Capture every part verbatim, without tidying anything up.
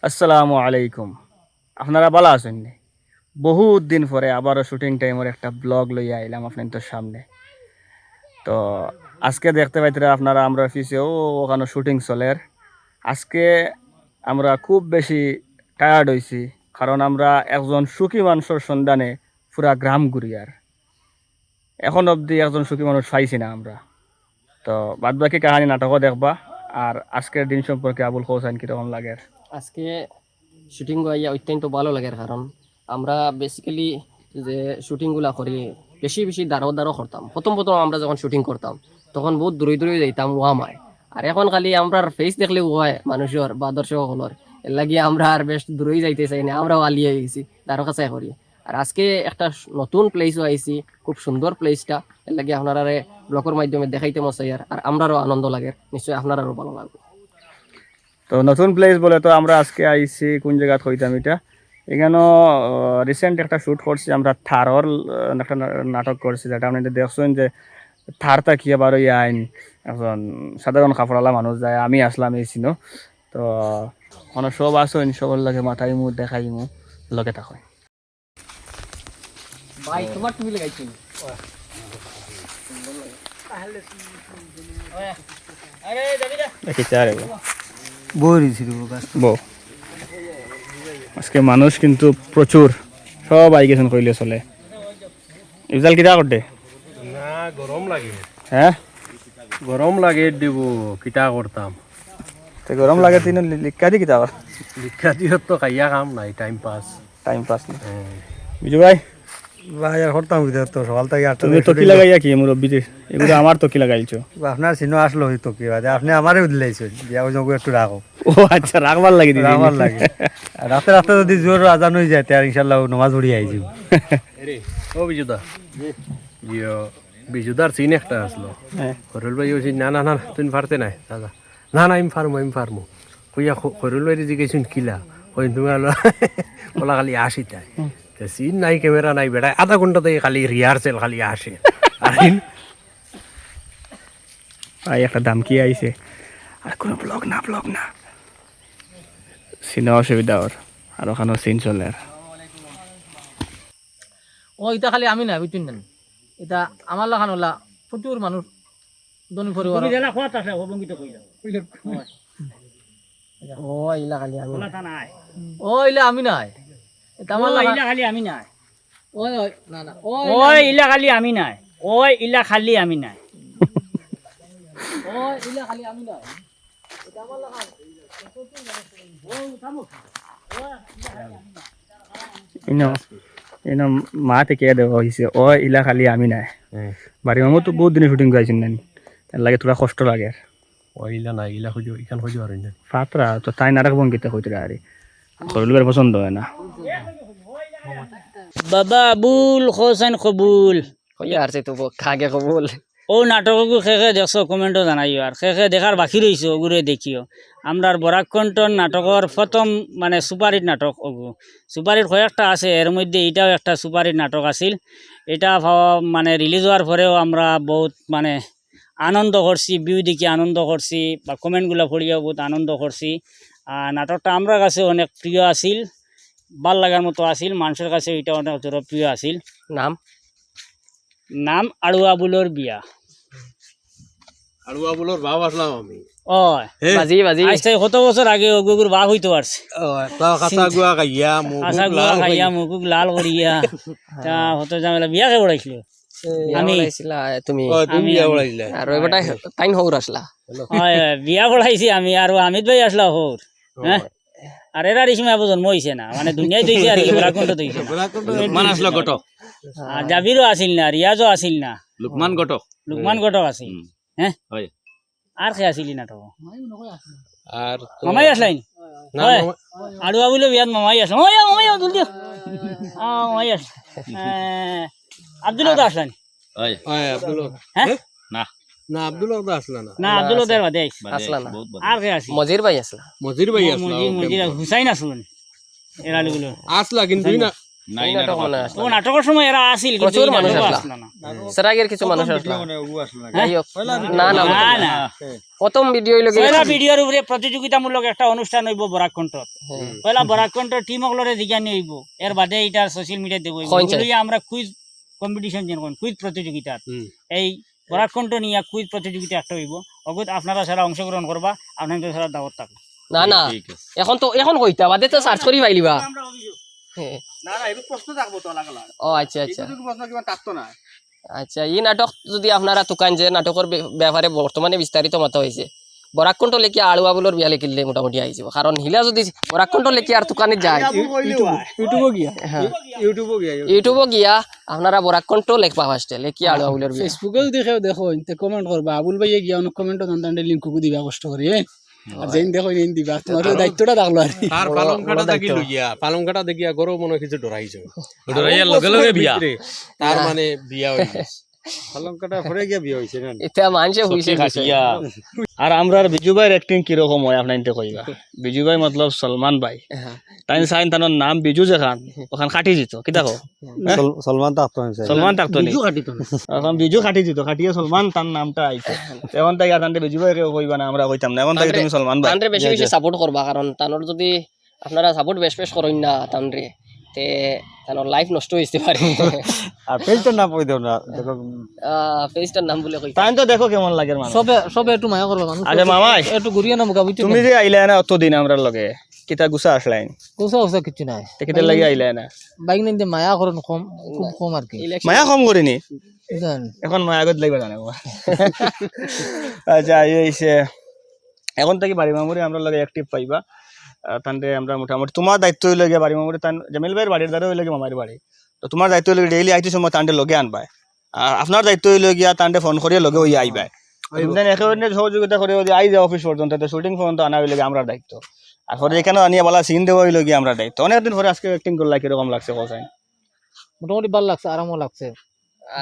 আসসালামু আলাইকুম। আপনারা ভালা আছইন নি? বহুত দিন পরে আবারও শুটিং টাইমর একটা ব্লগ লইয়া আইলাম আপনাইন্তর সামনে। তো আজকে দেখতে পাইতরা আপনারা আমরার পিছে অউ অখানো শুটিং চলের। আজকে আমরা খুব বেশি টায়ার্ড অইছি, কারণ আমরা একজন সুখী মানুষর সন্ধানে পুরা গ্রাম ঘুরিয়ার। এখন অবধি একজন সুখী মানুষ পাইছি না আমরা। তো বাদ বাকি কাহিনী নাটকও দেখবা। আর আজকের দিন সম্পর্কে আবুল হোসেন কিরকম লাগের? আজকে শুটিং আইয়া অত্যন্ত ভালা লাগের, কারণ আমরা বেসিক্যালি যে শুটিংগুলা করি, বেশি বেশি দাঁড়ো দাঁড়ো করতাম। প্রথম প্রথম আমরা যখন শুটিং করতাম, তখন বহুত দূরে দূরে যাইতাম ওয়ামায়। আর এখন খালি আমরার ফেস দেখলে অয় মানুষর বা দর্শক অকলর, এর লাগি আমরা আর বেশ দূরেই যাইতে চাই না, আমরাও আলিয়া গেছি, দাঁড়ো কাছাই করি। আর আজকে একটা নতুন প্লেসও আইছি, খুব সুন্দর প্লেসটা, এর লাগি আপনারারে ব্লগর মাধ্যমে দেখাইতে মন চাইয়ার, আর আমরারও আনন্দ লাগের, নিশ্চয় আপনারারও ভালা লাগবো। তো নতুন প্লেস বলে তো আমরা আজকে আইছি কোন জাগাত কইতাম ইটা, এখানো রিসেন্ট একটা শুট করছি আমরা, থারর আহ, একটা না- নাটক করছি, যেটা আপনি দেখছেন যে থার থাকিয়া বারইয়া আইন একজন সাধারণ কাপড়আলা মানুষ যায়, আমি আসলাম এই সিনো। তো অনো সব আছইন, সবর লগে মাতাইমু, দেখাইমু, লগে থাকইন। ভাই, তোমার টুপি লাগাইছি। দেখি চারে গো। বউ রইছে রে বাবা। বউ। আজকে মানুষ কিন্তু প্রচুর, সব আই গেছইন কইলে চলে। ইফজাল কিতা করতে? না, গরম লাগে। হ্যাঁ? গরম লাগে দিব, কিতা করতাম? তো গরম লাগে তিন লি- লিক্কা দি কিতা কর? লিক্কা দিও তো খাইয়া কাম নাই, টাইম পাস। টাইম পাস না। হ্যাঁ। বিজু ভাই? ভাই, আর করতাম কিতা, তো সকাল থাকি আটটা তুমি থাকি তকি শুটিং লাগাইয়া কি মুরব্বিতে? এগুলো আমার তকি লাগাইছো। বা আপনার সিনো আসলো ওই তকি বাদে, আপনি আমারে দিলাইছেন, দিয়া ওই জন্য একটু রাখো। ও আচ্ছা, রাখবার লাগি দিদি। রাখবার লাগি। আর রাতে রাতে যদি জোর আজান হয়ে যায়, তে আর ইনশাল্লাহ ও নমাজ পড়ি আইছি। ও বিজুদা। জিও, বিজুদার সিন একটা আসলো। হ্যাঁ। করুল ভাই ওই সিন, "না, না, না, না, তুমি পারতে নাই, দাদা।" "না, না, আমি পারমু, আমি পারমু।" কইয়া খ-, খয়রুল ভাইরে জিজ্ঞাসা, "কিলা?" কই, "তুমি আলো।" বলা খালি আসি তাই। হুম। তে সিন নাই, ক্যামেরা নাই, বেটায় আধা ঘন্টা থাকি খালি রিহার্সেল, খালি আসে। আর ইন- ভাই, একটা ধামকি আইছে। আর কোনো ব্লগ না, ব্লগ না। সিনে অসুবিধা ওর। আর ওখানেও সিন চলে আর। ও, ইটা খালি আমি না, বুঝছইন না? ইটা আমার লাখান ওলা প্রচুর মানুষ ধনী পরিবার। তুমি যেলা খোয়াত আছে, ও বঙ্গিত কইলা। ও, ইলা খালি আমি। ওলা তা নাই। ও, ইলা আমি নাই। ইটা আমার ও, লাগা- ইলা খালি আমি নাই। ওই, ওই, না, না। ওই, ওই, ইলা ইলা খালি আমি নাই। ওই, ইলা খালি আমি নাই। ওই, ইলা খালি আমি নাই। ইটা আমার লাগা। ইনো, ইনো মাতে কে দেওয়া হইছে, "ও ইলা খালি আমি নাই।" হ্যাঁ। বাড়ি মামু তো বহুত দিনে শুটিং করাইছেন নানি, এর লাগে থুড়া কষ্ট লাগে। "ও ইলা না, ইলা খুঁজো, ইখান খুঁজো আর ইলা।" ফাতরা তো তাই নাটক ভঙ্গিতে কইতরা আরে। খরলুবের পছন্দ হয় না। বাবা আবুল হোসেন কবুল। কইয়া আর সে তো ব-, খাগে কবুল। ও নাটকগু খে খে দেখছো, কমেন্টো জানাইও। আর খে খে দেখার বাকি রইছে, ওগুরে দেখিও। আমরার বরাক কণ্ঠর নাটকর প্রথম, মানে, সুপারহিট নাটক ওগু। সুপারহিট কয়েকটা আছে, এর মধ্যে ইটাও একটা সুপারহিট নাটক আছিল। ইটা পাওয়া, মানে, রিলিজ হওয়ার পরেও আমরা বহুত, মানে, আনন্দ করছি, ভিউ দেখি আনন্দ করছি, বা কমেন্টগুলা পড়িয়াও বহুত আনন্দ করছি। আর নাটকটা আমরার কাছে অনেক প্রিয় আছিল, ভাল লাগার মতো আছিল, মানুষর কাছে ইটা অনেক জনপ্রিয় আছিল। নাম? নাম আড়ুয়া বুলর বিয়া। আড়ুয়া বুলর বাপ আসলাম আমি। ওই। হে। বাজি, বাজি। আজ তাই কত বছর আগে ওগুর বাপ হইতে পারছে। ও, তা কাঁচা গুয়া খাইয়া, মুখ কাঁচা গুয়া লাল খাইয়া, করিয়া। মুখ লাল করিয়া। তা হতো ঝামেলা, বিয়া কে পড়াইছিল? এ, বিয়া আমি। পড়াইছিলা, তুমি। ও, তুমি আমি, বিয়া আমি। পড়াইছিলা। আর ওই বেটা, তাইন হউর আসলা। হয়, হয়, বিয়া পড়াইছি আমি, আর ও আমিত ভাই আসলা হউর। হ্যাঁ? আর এরার ই সময় আবু জন্ম হইছে না, মানে দুনিয়াত হইছে আর কি, বরাক কণ্ঠত হইছে না। বরাক কণ্ঠ লোকমান আসলো ঘটক। আর জাবিরও আছিল না, রিয়াজও আছিল না। লোকমান ঘটক। লোকমান ঘটক আছিল। হুম। হ্যাঁ? হয়। আর কে আছিল ই নাটক? আর তো মামাই আসলাইন? না, হয়। মামা- আড়ুয়া বুলর বিয়াত মামাই আসলা। ওই, মামাই, জলদি। আ, মামাই আসলা। এ, আব্দুল হক আসলাইন? হয়। হয়, আব্দুল হক। হ্যাঁ? হ্যাঁ? না। না, আব্দুল হক দা আসলা না। না, আব্দুল হক দার বাদে আইছে। বাদে আসলা আইছে, না। বহুত বাদে। আর কে আছিল? মজির ভাই আসলা। মজির ভাই ম-, আসলা, মজির, ওকে। মজির, হুসাইন আসলা নি? এরা লিগুলো। আসলা, কিন্তু হুসাইন না। না, এই এই নাটক নাটক মনে হয় আসলো ও না। নাটকর সময় এরা আসিল, কিন্তু প্রচুর এই মানুষ নাটকো আসলা। আসলো না। সেরাগের কিছু মানুষ আসলা। যাই হোক, না, না, না, না। না। প্রথম ভিডিও অইলো গিয়া পয়লা ভিডিওর উপরে প্রতিযোগিতামূলক একটা অনুষ্ঠান অইবো বরাক কণ্ঠর। হুম। পয়লা বরাক কণ্ঠর টিম অকলরে জিগানি অইবো, এর বাদে ইটা সোশ্যাল মিডিয়াত দেওয়া অইবো। কইন চাই? অগুলো আমরা কুইজ কম্পিটিশন যেন কইন, কুইজ প্রতিযোগিতাত। হুম। এই বরাক কণ্ঠ নিয়া কুইজ প্রতিযোগিতা একটা অইবো। অগুত আপনারা সারা অংশগ্রহণ করবা, আপনারা সারা দাওয়াত থাকবো। না, না। ঠিক আছে। এখন তো, এখন কইতা, বাদে তো সার্চ করি পাইলিবা। হ্যাঁ। না, না, এগুলো প্রশ্ন থাকবো তো আলাদা আলাদা। ও, আচ্ছা, আচ্ছা। এগুলো প্রশ্ন কিবা থাকতো না। আচ্ছা, এই নাটক যদি আপনারা তুকাইন যে নাটকর বে-, ব্যাপারে বর্তমানে বিস্তারিত মাতা অইছে, বরাক কণ্ঠ লেখিয়া আড়ুয়া বুলর বিয়া লেখিলে মোটামুটি আই যিবো। কারণ হিলা যদি বরাক কণ্ঠ লেখিয়া আর তুকানি যায়, ইউটিউবো গিয়া। হ্যাঁ। ইউটিউবো গিয়া, ইউটিউবো। ইউটিউবো গিয়া আপনারা বরাক কণ্ঠ লেখবা ফার্স্টে, লেখিয়া আড়ুয়া বুলর বিয়া। ফেসবুকে যদি কেউ দেখো, ইনতে কমেন্ট করবা, আবুল ভাইয়ে গিয়া অনেক কমেন্টও জানতাম লিঙ্কগু দিবা কষ্ট করি, হ্যাঁ? আর যেইন দেখো, এইন দিবা, তোমার দায়িত্বটা থাকলো আর কি। তার বড়, পালং কাটা বড় দেখি দায়িত্ব। লইয়া, পালং কাটা দেখিয়া গরো মনে হয় কিছু ডরাইছে। ডরাইয়া লগে লগে বিয়া। ভিতরে। তার হ্যাঁ। মানে বিয়া হয়ে গেছে। পালং কাটা পরে গিয়া বিয়া হইছে না? এটা মানষে হইছে সত্যি কিছু। কাটিয়া। আর আমরার বিজু ভাইর acting কিরকম হয় আপনাইনতে কইবা? বিজু ভাই মতলব সলমান ভাই। হ্যাঁ। তাইন সাইন তানোর নাম বিজু যেখান, ওখান কাটি দিত। কিতা কও? হ্যাঁ? সল-, সলমান তো আপনার সাইন। সলমান থাকতো নি। বিজু কাটিত না। এখন বিজু কাটি দিত, কাটিয়া সলমান তার নামটা আইছে। এখন তাই আর তানরে বিজু ভাই কেউ কইবা না, আমরা কইতাম না। এখন তাই তানরে, তুমি সলমান ভাই। তানরে বেশি বেশি support করবা, কারণ তানোর যদি আপনারা support বেশ বেশ করইন না তানরে, তে তানোর life নষ্ট হইতে পারে। আর page টার নাম কই দেও না, দেখো। আহ, page টার নাম বলে কই। তাইন তো দেখো কেমন লাগে মানুষ। সবে, সবে একটু মায়া করবা মানুষ। আরে মামাই, একটু ঘুরিয়ে না মুখা, বুঝছো তুমি না? যে আইলা না অতদিন আমরার লগে, কিতা গুছা আসলাইন? গুছা উছা কিচ্ছু নাই। তে কিতা লাগি আইলা না? বাইক নিতে মায়া করেন কম, খুব কম আর কি। মায়া কম করিনি? জান। এখন মায়া গত লাগবে জানে। আচ্ছা, এই হইছে। এখন থাকি বাড়ি মামুরে আমরার লগে active পাইবা। আহ, তানরে আমরা মোটামুটি, তোমার দায়িত্ব হইল গিয়া বাড়ি মামুরে, তান জামিল ভাইর বাড়ির দ্বারা হইল গিয়া মামার বাড়ি। তো তোমার দায়িত্ব হইল গিয়া daily আইতে সময় তানরে লগে আনবায়। আর আপনার দায়িত্ব হইল গিয়া তানরে ফোন করিয়া লগে হইয়া আইবায়। আইবো। তুমি জানি একে অন্যের সহযোগিতা করে যদি আই যায় অফিস পর্যন্ত, তো শুটিং পর্যন্ত আনা হইল গিয়া আমরার দায়িত্ব। আর পরে এখানে আনিয়া বালা scene দেওয়া হইল গিয়া আমরার দায়িত্ব। অনেকদিন পরে আজকে acting করলা, কিরকম লাগছে কোথায়? মোটামুটি ভালো লাগছে, আরামও লাগছে।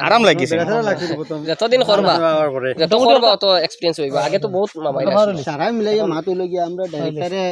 আরাম লাগিছে। বেটারা লাগছে প্রথম। যতদিন করবা, আবার করে। যত করবা অত experience হইবা। আগে তো বহুত মামাই লাগছে। সারাই মিলাইয়া মাত হইল গিয়া আমরা director-এ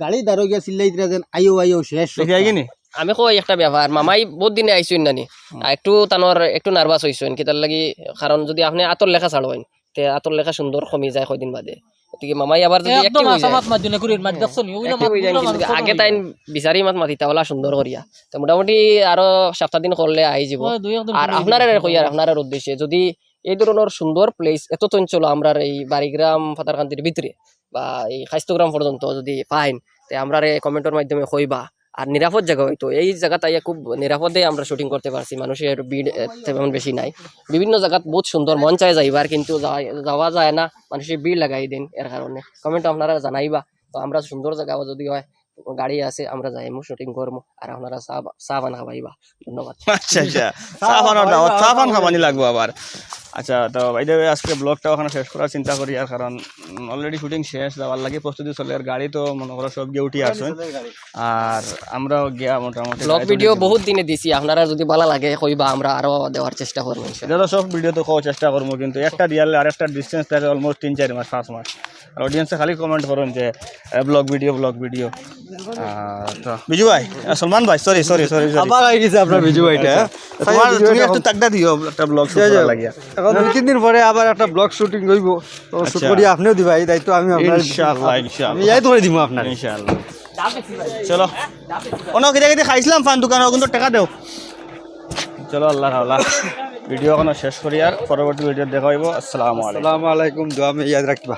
গাড়ি দাঁড়ো গিয়া চিল্লাইতরা যেন, "আইও, আইও, শেষ দেখি সপ্তাহ।" আইগি নি? আমি কই একটা ব্যাপার, মামাই বহুত দিনে আইছইন নানি। হুম। আর একটু তানোর একটু nervous হইছইন, কিতার লাগি? কারণ যদি আপনি আতর লেখা ছাড়ইন, তে আতর লেখা সুন্দর কমি যায় কয়দিন বাদে। গতিকে মামাই আবার যদি একদম active হই যায়, আশা মাত মাতজনে করির মাত দেখছো নি? ওই না active মাত হই যায়, বুঝলাম কিন্তু আমি আগে কম তাইন বিচারি মাত মাতিতা ওলা সুন্দর করিয়া। তো মোটামুটি আরো সপ্তাহ দিন করলে আই যিবো। ওই দুই একদিন আর কমিয়ে আপনারা দিবো। কইয়ার আপনার উদ্দেশ্যে, যদি এই ধরনের সুন্দর place এত চঞ্চল আমরার এই বাড়িগ্রাম ফাতারকান্দির ভিতরে, বা এই খাইস্তগ্রাম পর্যন্ত যদি পাইন, তে আমরারে comment-র মাধ্যমে কইবা। আর নিরাপদ জাগা হইতো, এই জাগাত আইয়া খুব নিরাপদে আমরা shooting করতে পারছি, মানুষের ভিড়, এ, তেমন বেশি নাই। বিভিন্ন জাগাত বহুত সুন্দর মন চায় যাইবার, কিন্তু যাওয়া, যাওয়া যায় না, মানুষের ভিড় লাগাই দেন, এর কারণে। Comment-ও আপনারা জানাইবা, তো আমরা সুন্দর জাগা যদি হয়, গাড়ি আছে, আমরা যাইমু, shooting করমু, আর আপনারা চা, চা পান খাবাইবা। ধন্যবাদ। আচ্ছা, আচ্ছা। চা পানর দাওয়াত, চা পান খাবানি লাগবো আবার। আচ্ছা, তো by the way, আজকে vlog-টা ওখানে শেষ করার চিন্তা করি, আর কারণ, উম, already shooting শেষ, যাওয়ার লাগি প্রস্তুতি চলে, আর গাড়ি তো মনে করো সব গিয়ে উঠি আসুন। আর আমরাও গিয়া মোটামুটি vlog video বহুত দিনে দিছি, আপনারা যদি ভালা লাগে কইবা, আমরা আরো দেওয়ার চেষ্টা করবো ইনশাআল্লাহ। এটা তো সব video তো কওয়ার চেষ্টা করবো, কিন্তু একটা real আর একটা distance থাকে almost তিন চার মাস, পাঁচ মাস। আর audience-এ খালি comment করুন যে, এ, vlog video, vlog video। আহ, তো বিজু ভাই, আহ, সলমান ভাই, sorry, sorry, sorry, sorry। আবার আই গেছে আপনার বিজু ভাইটা, আচ্ছা। হ্যাঁ? তোমার, video তুমি এটা একটু তাগদা দিও, একটা vlog shoot যাই, করা যাই। লাগিয়া। এখন দুই তিন দিন পরে আবার একটা vlog shooting হইব, তো shoot আচ্ছা। করি আপনিও দিবা, এই দায়িত্ব আমি আপনার ইনশাআল্লাহ, ইনশাআল্লাহ। আমি ইয়াই ধরে দিব আপনার। ইনশাআল্লাহ। চলো। অন্য কিতা কিতা খাইছিলাম পান দোকানে, কিন্তু টাকা দেও। চলো, আল্লাহ, আল্লাহ। Video এখনো শেষ করি, আর পরবর্তী video দেখা হইব। আসসালামু আলাইকুম। আসসালামু আলাইকুম, দোয়া মে ইয়াদ রাখবা।